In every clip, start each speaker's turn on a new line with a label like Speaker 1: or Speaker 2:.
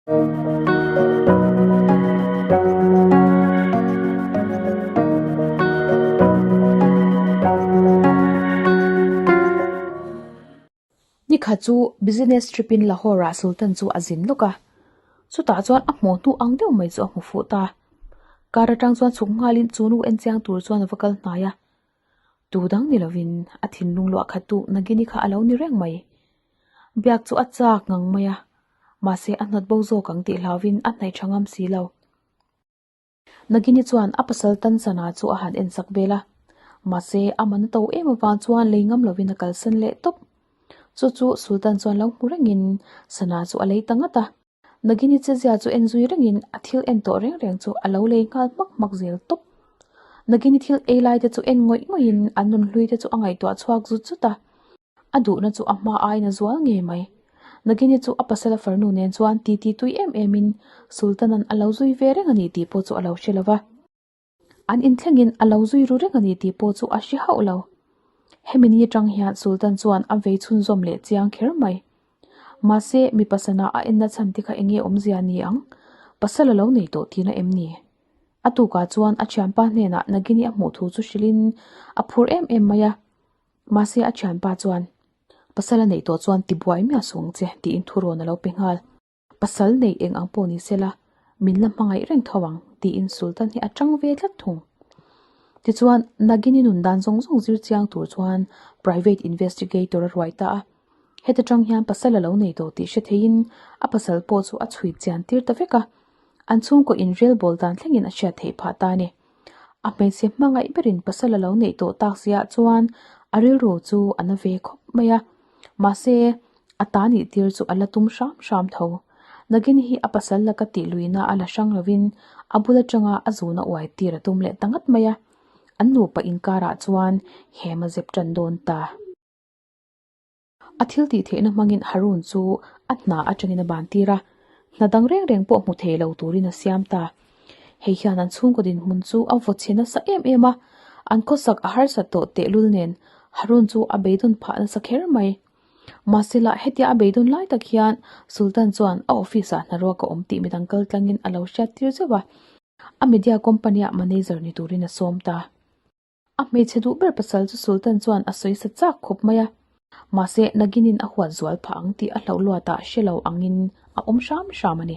Speaker 1: Nikhat chu business trip in Lahore ah Sultan chu a zin lawk a, chutah chuan a hmuh hnu ang deuh mai chu a hmu fuh ta. Car atang chuan chhuk nghalin chu nu en chiang tur chuan a va kal hnai a, tu dang ni lovin a thinlung luah khat tu Nagini kha a lo ni reng mai. Biak chu a chak ngang mai a, mahse a hnawt bo zawk ang tih hlauvin a hnaih tha ngam si lo. Nagini chuan a pasal tan sana chu a han en sak vel a, mahse a man a to em avang chuan lei ngam lovin a kalsan leh tawp. Chu chu Sultan chuan lo hmu rengin sana chu a lei ta ngat a. Nagini chezia chu en zui rengin a thil en tawh reng reng chu a lo lei nghal hmak hmak zel tawp. Nagini thil ei lai te chu en ngawih ngawih in an nun hlui te chu a ngaihtuah chhuak zut zut a. A duhna chu a hma aiin a zual ngei mai. Nagini chu a pasala farnu nen chuan titi tui em emin Sultan-a'n a lo zui ve reng a ni tih pawh chu a lo hre lo va. An inthlengin a lo zui ru reng a ni tih pawh chu a hre hauh lo. Hemi ni atang hian Sultan chuan a vei chhunzawm leh chiang kher mai. Mahse, mi pasana a enna chhan te kha eng nge awmzia ni ang? Pasal a lo nei tawh tihna em ni? A tukah chuan a thianpa hnenah Nagini a hmuh thu chu hrilhin a phur em em mai a. Mahse a thianpa chuan, Pasal a neih tawh chuan ti buai miah suh ang che, tiin thurawn a lo pe nghal. Pasal neih eng ang pawh ni sela, min la hmangaih reng tho ang, tiin Sultan hi a tang ve tlat thung. Tichuan, Nagini nun dan zawng zawng zir chiang tur chuan private investigator a ruai ta a. Heta tang hian pasal a lo nei tawh tih hre theiin a pasal pawh chu a chhui chian tir ta vek a. An chhungkaw inrelbawl dan thlengin a hriat theih phah ta a ni. A hmeichhe hmangaih berin pasal a lo neih tawh tak ziah chuan a rilru chu a na ve khawp mai a, mahse a ta nih tir chu a la tum hram hram tho. Nagini hi a pasal laka tih luihna a la hrang lovin a bul atanga a zuna uai tir a tum leh ta ngat mai a, an nupa inkarah chuan hem a zep tan dawn ta. A thil tih theihna hmangin Harun chu a hna atangin a ban tir a, hna dang reng reng pawh hmu thei lo turin a siam ta. Hei hian an chhungkaw dinhmun chu a vaw chhe nasa em em a, an khawsak a harsat tawh tehlul nen Harun chu a beidawn phah nasa kher mai. Mahsela hetia a beidawn lai tak hian Sultan chuan a office ah hnaruak a awm tih midang kal tlangin a lo hriat tir zeuh a, a media company ah manager ni turin a sawm ta. A hmeichhe duh ber pasal chu Sultan chuan a sawi sa chak khawp mai a, mahse Naginin a huat zual phah ang tih a hlauh luatah hre lo angin a awm hram hram a ni.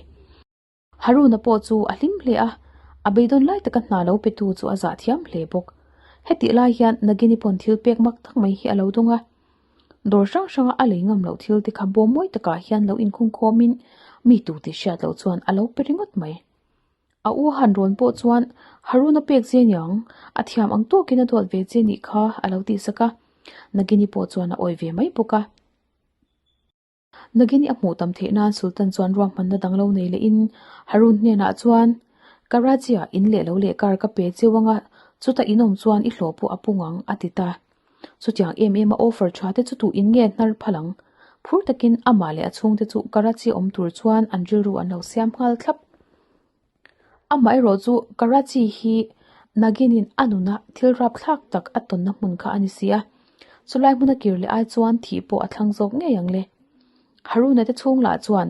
Speaker 1: Haruna pawh chu a hlim hle a, a beidawn lai taka hna lo petu chu a zah thiam hle bawk. Hetih lai hian Nagini pawn thil pek mak tak mai hi a lo dawng a, dawr hrang hranga a lei ngam loh thil te kha bawm mawi takah hian lo inkhungkhawmin mi tu tih hriat loh chuan a lo pe ringawt mai. A u han rawn pawh chuan Haruna pek che niang, a thiam ang tawkin a duat ve che nih kha a lo tih sak a, Nagini pawh chuan a awi ve mai bawk a. Nagini a hmuh tam theih nan Sultan chuan ruahmanna dang lo nei lehin Harun hnenah chuan, Karachi-ah in leh lo leh kar ka pe cheu anga chuta in awm chuan i hlawh pawh a pung ang a ti ta. Chutiang em em a offer tha te chu tu in nge hnar phal ang? Phur takin amah leh a chhungte chu Karachi awm tur chuan an rilru an lo siam nghal thlap. Amaherawh chu Karachi hi Nagin-in a nuna thil rapthlak tak a tawnna hmun kha a ni si a, chulai hmuna kir leh ai chuan thih pawh a thlang zawk ngei ang le. Haruna te chhung lah chuan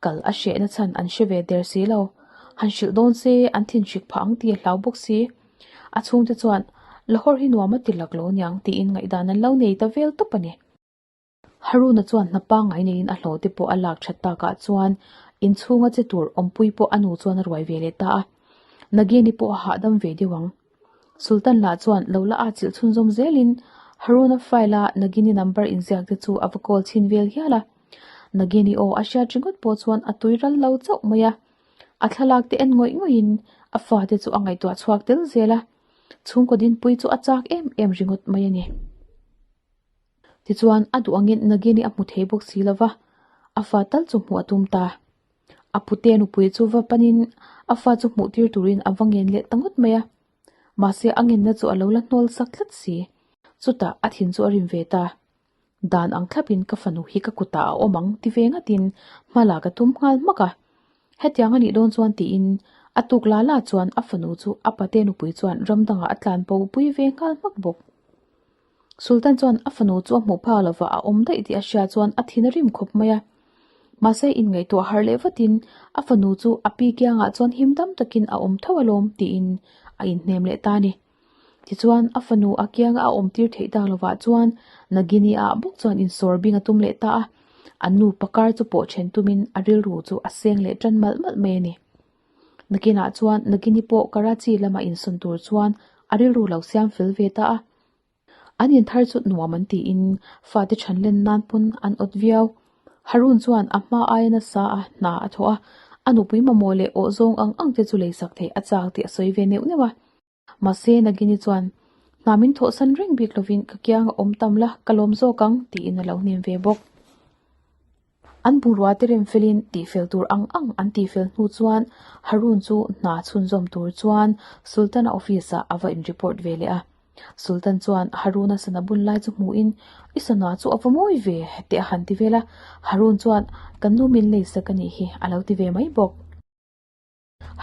Speaker 1: kal a hrehna chhan an hre ve der si lo, han hrilh dawn se an thinhrik phah ang tih a hlau bawk si. A chhungte chuan Lahore hi nuam a ti lak lo niang tiin ngaihdan an lo nei ta vel tawp a ni. Haruna chuan hna pangngai neiin a hlawh te pawh a lak that takah chuan inchhunga che tur awmpui pawh a nu chuan a ruai ve leh ta a. Nagini pawh a hahdam ve deuh ang. Sultan lah chuan lo la a chilh chhunzawm zelin Haruna file a Nagini number inziak te chu a va call chhin vel hial a. Nagini aw a hriat ringawt pawh chuan a tui ral lo chauh mai a. A thlalak te en ngawih ngawih in a fate chu a ngaihtuah chhuak tel zel a. Chhungkaw dinpui chu a chak em em ringawt mai a ni. Tichuan, a duh angin Nagini a hmu thei bawk si lo va, a fa tal chu hmuh a tum ta. A pute nupui chu va panin a fa chu hmuh tir turin a va ngen leh ta ngawt mai a. Mahse, a ngenna chu a lo la hnawl sak tlat si. Chutah a thin chu a rim ve ta. Dan ang thlapin ka fanu hi ka kutah a awm ang ti ve ngatin hma la ka tum nghal hmak a. Hetiang a nih dawn chuan tiin a tuk la la chuan a fanu chu a pate nupui chuan ram dangah a tlan bo pui ve nghal hmak bawk. Sultan chuan a fanu chu a hmuh phak lova a awm daih tih a hria chuan a thin a rim khawp mai a. Mahse inngaihtuah harh leh vatin a fanu chu a pi kiangah chuan him dam takin a awm tho alawm tiin a inhnem leh ta a ni. Tichuan a fanu a kianga a awm tir theih tak lovah chuan Nagini ah bawk chuan insawr bing a tum leh ta a, an nupa kar chu pawh then tumin a rilru chu a seng leh tan malh malh mai a ni. Nakinah chuan Nagini pawh Karachi lama insawn tur chuan a rilru lo siam fel ve ta a. An inthar chu nuam an tiin fate chhan len nan pawn an awt viau. Harun chuan a hma aia nasa a hna a thawh a, a nupui mamawh leh awh zawng ang ang te chu leisak theih a chak tih a sawi ve neuh neuh a. Mahse Nagini chuan, Hna min thawhsan reng bik lovin ka kiang a awm tam la, ka lawm zawk ang tiin a lo hnem ve bawk. An bungrua te rem felin tihfel tur ang ang an tihfel hnu chuan Harun chu hna chhunzawm tur chuan Sultan-a office ah a va in report ve leh a. Sultan chuan Harun-a sana bun lai chu hmuhin, I sana chu a va mawi ve teh a han ti vel a. Harun chuan, Kan nu min lei sak a nih hi a lo ti ve mai bawk.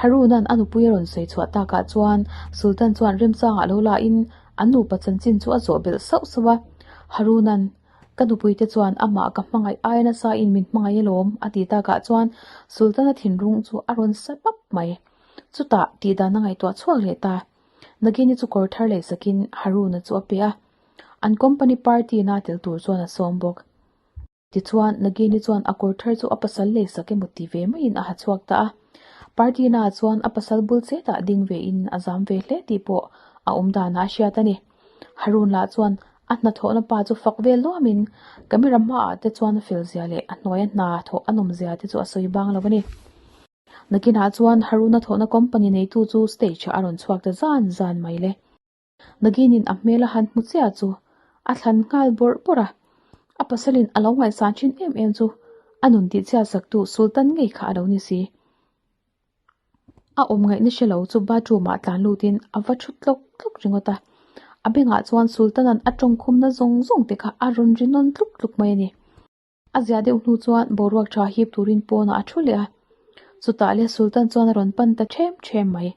Speaker 1: Haruna'n a nupui a rawn sawi chhuah takah chuan Sultan chuan remchangah lo lahin an nupa chanchin chu a zawh belh sauh sauh a. Haruna'n, Ka nupuite chuan amah ka hmangaih aia nasain min hmangaih alawm a ti takah chuan Sultan-a thinlung chu a rawn sa pap mai. Chutah tihdan a ngaihtuah chhuak leh ta. Nagini chu kawr thar leh sakin Haruna chu a pe a. An company party-na tel tur chuan a sawm bawk. Tichuan, Nagini chuan a kawr thar chu a pasal lei sak emaw ti ve maiin a ha chhuak ta a. Party naah chuan a pasal bul chetah ding vein a zam ve hle tih pawh a awm danah a hriat a ni. Harun lah chuan a hnathawhna pa chu fak vel nuamin camera hmaah te chuan a fel zia leh a hnuaia hna thawh a nawm zia te chu a sawi bang lo a ni. Nakinah chuan Haruna thawhna company neitu chu stage ah a rawn chhuak ta zan zan mai le. Naginin a hmel a han hmu chiah chu a thlan nghal bawrh bawrh a, a pasalin a lo ngaihsan thin em em chu a nun tih chhiat sak tu Sultan ngei kha a lo ni si. A awm ngaihna hre lo chu bathroom ah tlan lutin a va thu tlawk tlawk ringawt a, a bengah chuan Sultan-a'n a tawngkhumna zawng zawng te kha a rawn ri nawn tluk tluk mai a ni. A ziah deuh hnu chuan boruak tha hip turin pawnah a thu leh a, chutah le Sultan chuan a rawn pan ta ṭhem ṭhem mai.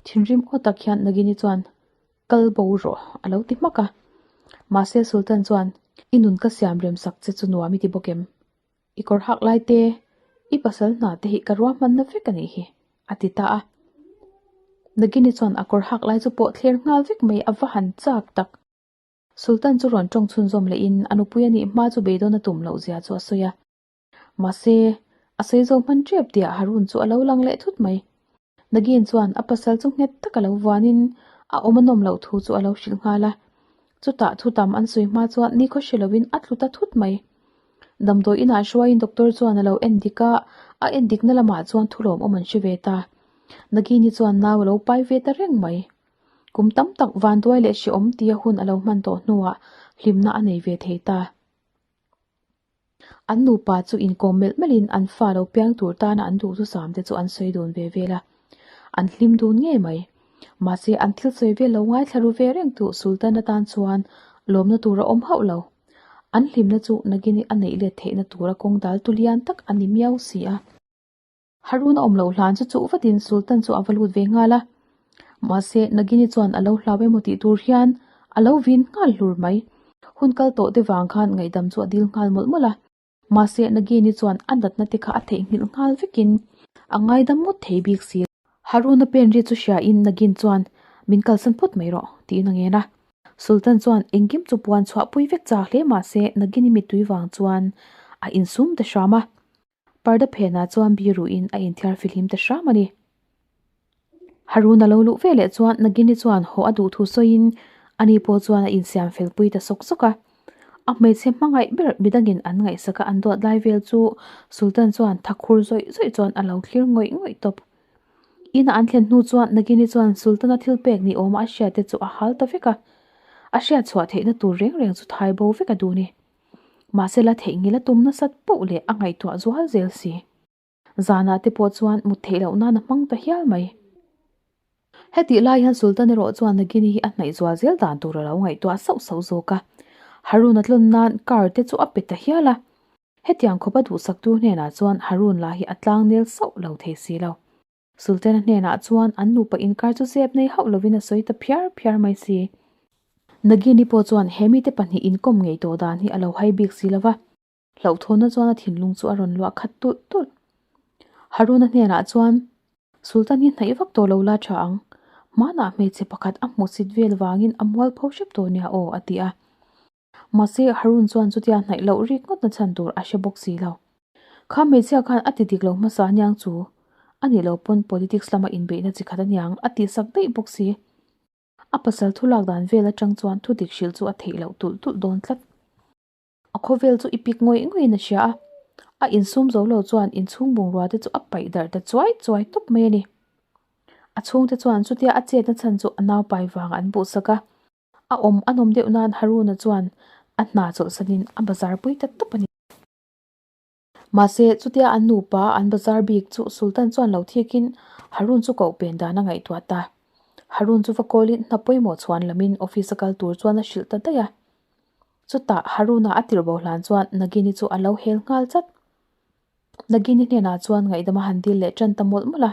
Speaker 1: Thinrim aw tak hian Nagini chuan, Kal bo rawh a lo ti hmak a. Mahse Sultan chuan, I nun ka siam rem sak che chu nuam i ti bawk em? I kawr hak lai te, i pasal hna te hi ka ruahmanna vek a nih hi, a ti ta a. Nagini chuan a kawr hak lai chu pawh thler nghal vek mai a va han chak tak. Sultan chu rawn tawng chhunzawm lehin a nupui a nih hma chu beidawn a tum loh zia chu a sawi a. Mahse, a sawi zo hman tep tihah Harun chu a lo lang leh thut mai. Nagin chuan a pasal chu nghet tak a lo vuanin a awm a nawm loh thu chu a lo hrilh nghal a. Chutah thu tam an sawi hma chuan nikhaw hre loin a tlu ta thut mai. Damdawi inah hruaiin doctor chuan a lo en dik a, a en dikna lamah chuan thulawmawm an hre ve ta. Nagini chuan nau a lo pai ve ta reng mai. Kum tam tak vanduai leh hrehawm tia hun a lo hman tawh hnuah hlimna a nei ve thei ta. An nupa chu inkawm melh melhin an fa lo piang tur tana an duhthusam te chu an sawi dun ve vel a. An hlim dun ngei mai. Mahse an thil sawi vel lo ngaithla ru ve reng tu Sultan atan chuan lawmna tur a awm hauh lo. An hlimna chu nagini a neih let theihna tura kawng dal tu lian tak a ni miau si a. Harun a awm loh hlan chu chuh vatin Sultan chu a va lut ve nghal a. Mahse, Nagini chuan a lo hlau emaw tih tur hian a lo vin nghal hlur mai. Hun kal tawh te vang khan ngaihdam chu a dil nghal mawlh mawlh a. Mahse, Nagini chuan a natna te kha a theihnghilh nghal vekin a ngaidam ngawt thei bik si. Harun a pen ri chu hriain Nagin chuan, Min kalsan phawt mai rawh, tiin a ngen a. Sultan chuan engkim chu puan chhuahpui vek chak hle mahse Nagini mittui vang chuan a insum ta hram a. Parda phenah chuan biruin a inthiar fihlim ta hram a ni. Harun a lo luh ve leh chuan Nagini chuan haw a duh thu sawiin ani pawh chuan a insiam fel pui ta sawk sawk a. A hmeichhe hmangaih ber midangin an ngaihsak a an duat lai vel chu Sultan chuan thakhur zawih zawih chuan a lo thlir ngawih ngawih tawp. Ina an thlen hnu chuan Nagini chuan Sultan-a thil pek ni awma a hriat te chu a hal ta vek a. A hriat chhuah theihna tur reng reng chu thai bo vek a duh ni. Mahse la theihnghilh a tum nasat poh leh a ngaihtuah zual zel si. Zanah te pawh chuan mut theih loh nan a hmang ta hial mai. Hetih lai hian Sultan erawh chuan Nagini hi a hnaih zual zel dan tur a lo ngaihtuah sauh sauh zawk a. Harun a tlawn nan car te chu a pe ta hial a. Hetiang khawpa duhsaktu hnenah chuan Harun lah hi a tlang nel sauh lo thei si lo. Sultan-a hnenah chuan an nupa inkar chu zep nei hauh lovin a sawi ta phiar phiar mai si. Nagini pawh chuan he mite pahnih inkawm ngei tawh dan hi a lo hai bik si lo va. Hlauhthawnna chuan a thinlung chu a rawn luah khat tulh tulh. Haruna hnenah chuan, Sultan hi hnaih vak tawh lo la tha ang. Hmanah hmeichhe pakhat a hmuhsit vel vangin a mualpho hrep tawh nia aw, a ti a. Mahse, Harun chuan chutia hnaih loh rik ngawt na chhan tur a hre bawk si lo. Kha hmeichhia khan a ti dik lo hmasa aniang chu, a nih loh pawn politics lama inbeihna chi khat aniang a tihsak daih bawk si. A pasal thu lak dan vel atang chuan thu dik hrilh chu a theih loh tulh tulh dawn tlat. A khawvel chu i pik ngawih ngawih in a hria a, a insum zo lo chuan inchhung bungrua te chu a paih darh ta chuai chuai tawp mai a ni. A chhungte chuan chutia a chetna chhan chu a naupai vang an buhsak a. A awm a nawm deuh nan Haruna chuan a hna chawlhsanin a bazar pui ta tawp a ni. Mahse, chutia an nupa an bazar bik chu Sultan chuan lo thikin Harun chu koh pen dan a ngaihtuah ta. Harun chu va kawlin hna pawimawh chhuan lamin office a kal tur chuan a hrilh ta daih a. Chutah Haruna a tirh bo hlan chuan Nagini chu a lo hel nghal chat. Nagini hnenah chuan ngaihdam a han dil leh tan ta mawlh mawlh a.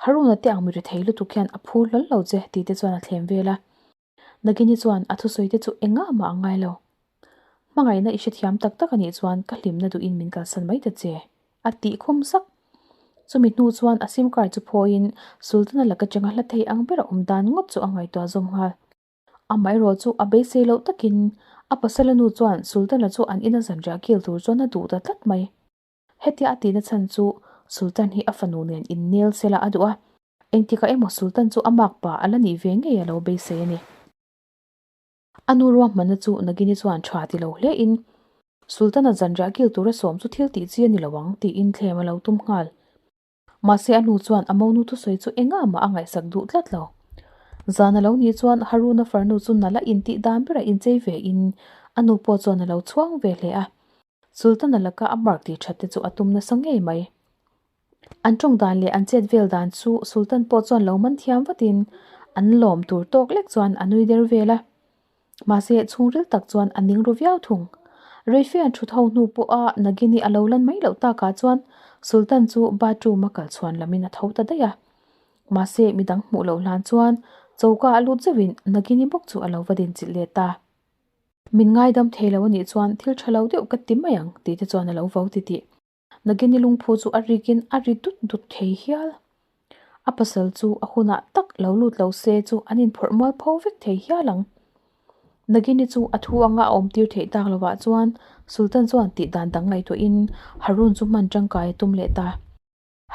Speaker 1: Haruna te ang mi rethei lutuk hian a phur hlawl lo che tih te chuan a thlem vel a. Nagini chuan a thusawi te chu engah mah a ngai lo. Hmangaihna i hrethiam tak tak a nih chuan ka hlimna duhin min kalsan mai ta che, a tih khum sak. Chumi hnu chuan a sim card chu phawiin Sultana laka changa hla thei ang bera awm dan ngawt chu a ngaihtuah zawm nghal. Amaherawh chu a beisei loh takin a pasala nu chuan Sultana chu an ina zanriah kil tur chuan a duh ta tlat mai. Hetia a tihna chhan chu Sultan hi a fanu nen innel sela a duh a, engtikah emaw Sultan chu a makpa a la nih ve ngei a lo beisei a ni. A nu ruahmanna chu Nagini chuan tha ti lo hle in Sultan-a zanriah kil tura sawm chu thil tih chi a ni lo ang tiin thlem a lo tum nghal. Mahse a nu chuan a monu thusawi chu engah mah a ngaihsak duh tlat lo. Zan a lo nih chuan Haruna farnu chu nala intih dan berah inchei ve in a nu pawh chuan a lo chhuang ve hle a. Sultan-a laka a mark tih that te chu a tum nasa ngei mai. An tawng dan leh an chet vel dan chu Sultan pawh chuan lo man thiam vatin an lawm tur tawk lek chuan a nui der vel a. Mahse chhungril tak chuan a ning ru viau thung. Reife an thut ho hnu pawha Nagini a lo lan mai loh takah chuan Sultan chu bathroom a kal chhuan lamin a tho ta daih a. Mahse midang hmuh loh hlan chuan choka a lut zeuhin Nagini bawk chu a lo va dinchilh leh ta. Min ngaidam thei lo anih chuan thil tha lo deuh ka ti mai ang tih te chuan a lo vo titih. Nagini lungphu chu a rikin a ri dut dut thei hial. A pasal chu a hunah tak lo lut lo se chu an inphawrh mual pho vek thei hial ang. Nagini chu a thu anga a awm tir theih tak lovah chuan Sultan chuan tih dan dang ngaihtuahin Harun chu hman tangkai a tum leh ta.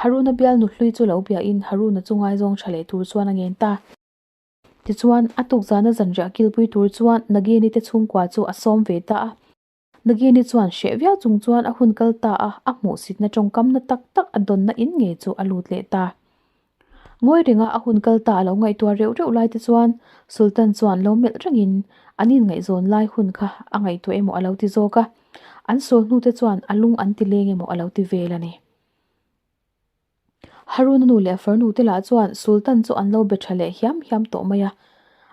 Speaker 1: Haruna bial nuhlui chu lo biahin Haruna chu ngaizawng tha leh tur chuan a ngen ta. Tichuan, a tuk zana zanriah kilpui tur chuan Nagini te chhungkua chu a sawm ve ta a. Nagini chuan hreh viau chung chuan a hun kal ta a, a hmuhsitna tawngkamna tak tak a dawnna in ngei chu a lut leh ta. Ngawi renga a hun kal ta a lo ngaihtuah reuh reuh lai te chuan Sultan chuan lo melh rengin an inngaihzawn lai hun kha a ngaihtuah emaw a lo ti zawk a, an sawl hnu te chuan a lung an ti leng emaw a lo ti vel a ni. Haruna nu leh farnu te lah chuan Sultan chu an lo be tha leh hiam hiam tawh mai a,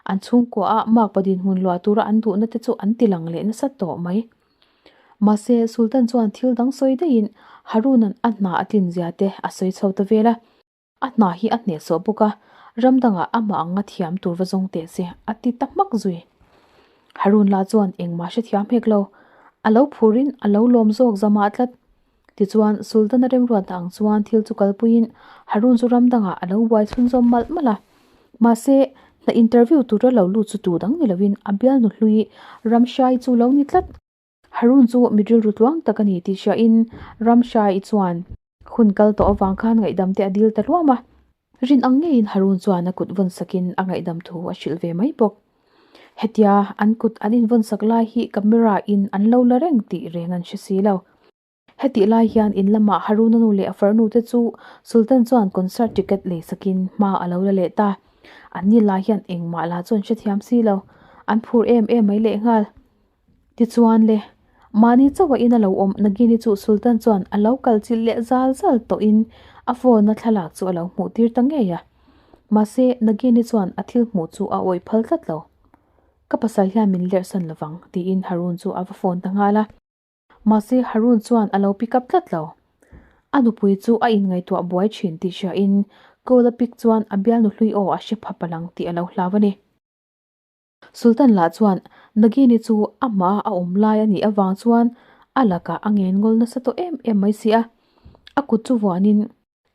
Speaker 1: an chhungkua a makpa dinhmun luah tura an duhna te chu an ti lang leh nasa tawh mai. Mahse, Sultan chuan thil dang sawi daihin Haruna'n a hna a tlin zia te a sawi chho ta vel a, a hna hi a hnehsawh bawk a, ram dangah amah anga thiam tur va zawng teh se a ti ta hmak zui. Harun lah chuan engmah hrethiam hek lo, a lo phurin a lo lawm zawk zamah tlat. Tichuan, Sultan-a remruatna ang chuan thil chu kalpuiin Harun chu ram dangah a lo buai chhunzawm malh malh a. Mahse, hna interview tura lo lut chu tu dang ni loin a bialnu hlui Ramshai chu lo ni tlat. Harun chu mi rilru tluang tak a ni tih hriain Ramshai chuan hun kal tawh avang khan ngaihdam te a dil ta luam a. Rin ang ngeiin Harun chuan a kut vawn sakin a ngaihdam thu a hrilh ve mai bawk. Hetia an kut an invawn sak lai hi camera in an lo la reng tih reng an hre si lo. Hetih lai hian in lamah Haruna nu leh a farnu te chu Sultan chuan concert ticket lei sakin hma a lo la leh ta. An ni lai hian engmah lah chu an hrethiam si lo. An phur em em mai lehnghal. Tichuan le, mahni chauha in a lo awm Nagini chu Sultan chuan a lo kal chilh leh zal zal tawhin a phone a thlalak chu a lo hmuh tir ta ngei a. Mahse, Nagini chuan a thil hmuh chu a awih phal tlat lo. Ka pasal hian min lerhsan lovang, tiin Harun chu a va phone ta nghal a. Mahse, Harun chuan a lo pick up tlat lo. A nupui chu a inngaihtuah buai thin tih hriain call a pick chuan a bialnu hlui aw a hre pha palang tih a lo hlau a ni. Sultan lah chuan Nagini chu amah a awm lai a nih avang chuan A lakah a ngen ngawl nasa tawh em em mai si a, a kut chu vuanin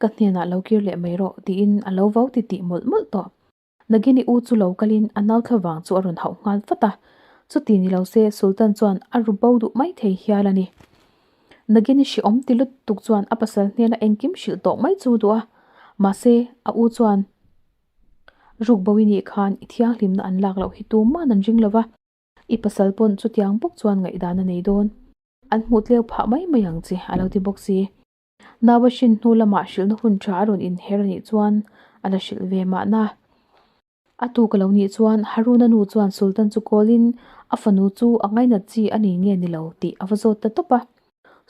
Speaker 1: ka hnenah lo kir leh mai rawh tiin a lo vau titih mawlh mawlh tawh. Nagini u chu lo kalin a nau thla vang chu a rawn hauh nghal vat a, chuti ni lo se Sultan chuan a ru bo duh mai thei hial a ni. Nagini hrehawm ti lutuk chuan a pasal hnena engkim hrilh tawh mai chu duh a, mahse a u chuan ruk bo i nih khan i thianghlimna an lak loh hi tuman an ring lo va, i pasal pawn chutiang bawk chuan ngaihdan a nei dawn. An hmuh tleu phah mai mai ang che a lo ti bawk si. Nau a hrin hnu lamah hrilhna hun tha a rawn inher a nih chuan a la hrilh ve mahna. A tuk a lo nih chuan Haruna nu chuan Sultan chu kawlin a fanu chu a ngainat chi a ni nge ni lo tih a va zawt ta tawp a.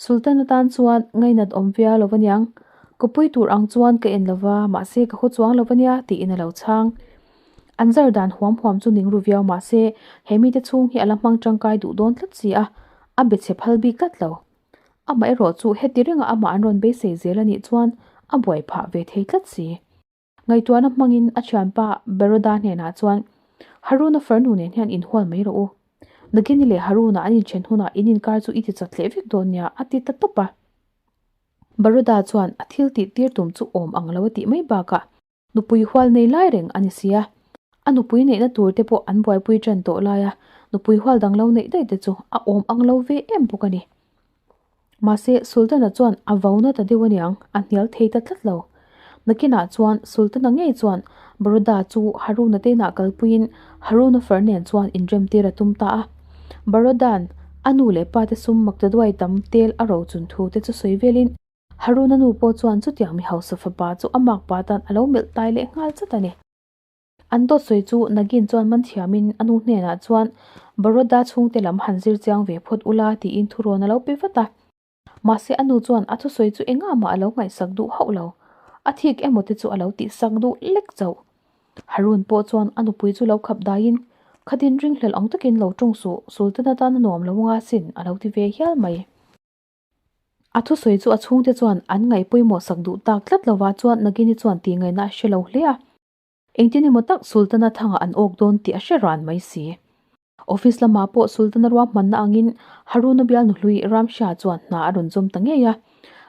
Speaker 1: Sultan atan chuan ngainat awm viau lo aniang, ka pui tur ang chuan ka en lova mahse ka haw chuang lo ania tiin a lo chhang. An zar dan huam huam chu ning ru viau mahse he mite chhung hi a la hmang tangkai duh dawn tlat si a, a be chhe phal bik tlat lo. Amah erawh chu heti ringah amah an rawn beisei zel a nih chuan a buai phah ve thei tlat si. Ngaihtuahna hmangin a thianpa Baroda hnenah chuan, Haruna farnu nen hian inhual mai rawh u. Nagini leh Haruna an inthen hunah in inkar chu i ti chat leh vek dawn nia a ti ta tawp a. Baroda chuan a thil tih tir tum chu awm ang lo a tih mai bakah Nupui hual nei lai reng a ni si a, a nupui neihna tur te pawh an buaipui ṭan tawh lai a, nupui hual dang lo neih daih te chu a awm ang lo ve em bawk a ni. Mahse, Sultana chuan a vauna ta deuh aniang, a hnial thei ta tlat lo. Nakinah chuan Sultana ngei chuan Baroda chu Haruna te inah kalpuiin Haruna far nen chuan inremtir a tum ta a. Baroda'n a nu leh pa te sum maktaduai tam tel a rochun thu te chu sawi velin, Haruna nu pawh chuan chutiang mi hausa fapa chu a mak pa tan a lo melh tai leh nghal chat a ni. An dawt sawi chu Nagin chuan man thiamin a nu hnenah chuan Baroda chhungte lam han zir chiang ve phawt ula tiin thurawn a lo pe vat a. Mahse a nu chuan a thusawi chu engah mah a lo ngaihsak duh hauh lo. A thik emaw te chu a lo tihsak duh lek chauh. Harun pawh chuan a nupui chu lo khap daiin, Khatin ringhlel ang takin lo tawng suh, Sultan atan a nuam lo anga sin a lo ti ve hial mai. A thusawi chu a chhungte chuan an ngaih pawimawh sak duh tak tlat lova chuan Nagini chuan tih ngaihna a hre lo hle a. Engtin emaw tak Sultana thangah an awk dawn tih a hre ran mai si. Office lamah pawh Sultana ruahmanna angin Haruna bialnu hlui Ramsha chuan hna a rawn zawm ta ngei a.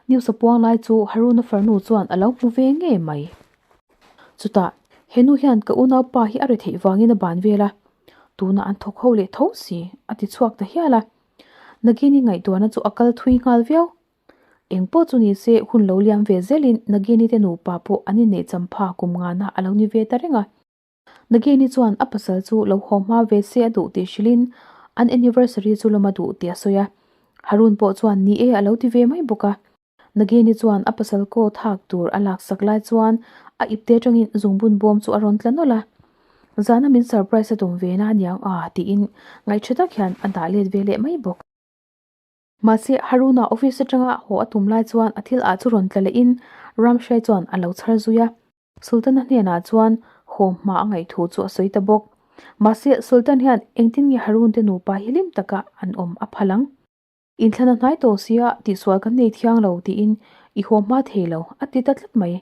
Speaker 1: News a puang lai chu Haruna farnu chuan a lo hmu ve ngei mai. Chutah, he nu hian ka unaupa hi a retheih vangin a ban vel a, tunah an thawk ho leh tho si, a ti chhuak ta hial a. Nagini ngaihtuahna chu a kal thui nghal viau. Eng pawh chu ni se hun lo liam ve zelin Nagini te nupa pawh an inneih champha kum ngana a lo ni ve ta reng a. Nagini chuan a pasal chu lo haw hma ve se a duh tih hrilhin an anniversary chu lawm a duh tih a sawi a. Harun pawh chuan ni e a lo ti ve mai bawk a. Nagini chuan a pasal coat hak tur a laksak lai chuan a ipte atangin zungbun bawm chu a rawn tla nawlh a. Zana min surprise a tum ve na aniang a tiin ngaihṭha tak hian a dah let ve leh mai bawk. Mahse, Haruna office atanga haw a tum lai chuan a thil ah chu rawn tla lehin Ramshai chuan a lo chhar zui a. Sultana hnenah chuan haw hma a ngaih thu chu a sawi ta bawk. Mahse, Sultan hian engtin nge Harun te nupa hi hlim taka an awm a phal ang? Inthlana hnai tawh sia tihsual kan nei thiang lo tiin i haw hma thei lo a ti ta tlat mai.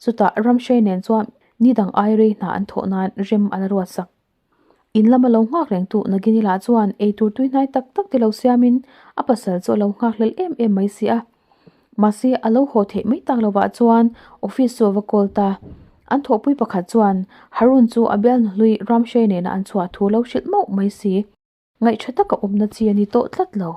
Speaker 1: Chutah Ramshai nen chuan ni dang ai rei hna an thawh nan rem a la ruat sak. In lama lo nghak reng tu Nagini lah chuan eitur tui hnai tak tak te lo siamin a pasal chu a lo nghak hlel em em mai si a. Mahse a lo haw theih mai tak lovah chuan office chu a va call ta. An thawhpui pakhat chuan Harun chu a bialnu hlui Ramshai nena an chhuah thu lo hrilh mauh mai si. Ngaihṭha taka awmna chi a ni tawh tlat lo.